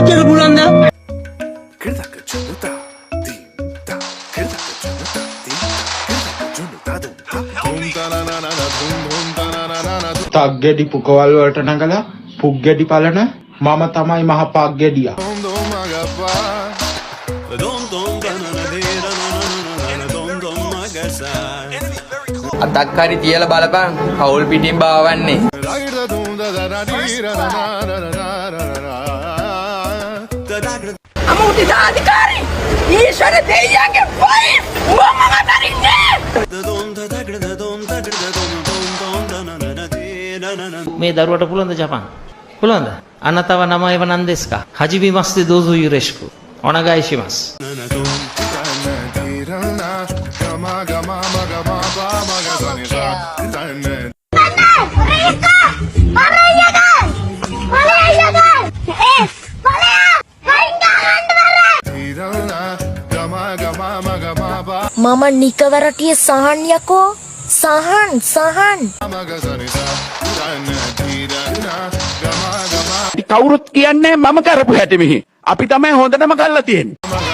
කියන්න පුළුවන්ද? තක්ගෙඩි පුකවල් වලට නගලා පුක්ගෙඩි පලන මම තමයි මහ පක්ගෙඩියා. අතක් හරි තියලා බලපන් කවුල් පිටින් බාවන්නේ. අමුදිතාධිකාරී ඊශ්වර දෙයියන්ගේ වයිෆ් මම අතරින්නේ. මේ දරුවට පුළුවන්ද ජපාන්? පුළුවන්ද? අනතව නමයව නන් දෙස් කා? හජිමිමස්තේ දෝසු යුරෙෂ්කු. ඔනගායිෂිමස්. මම නිකවරටිය සහන් යකෝ, සහන් සහන්. කවුරුත් කියන්නේ මම කරපු හැටි මෙහි. අපි තමයි හොඳටම කරලා තියෙන්නේ.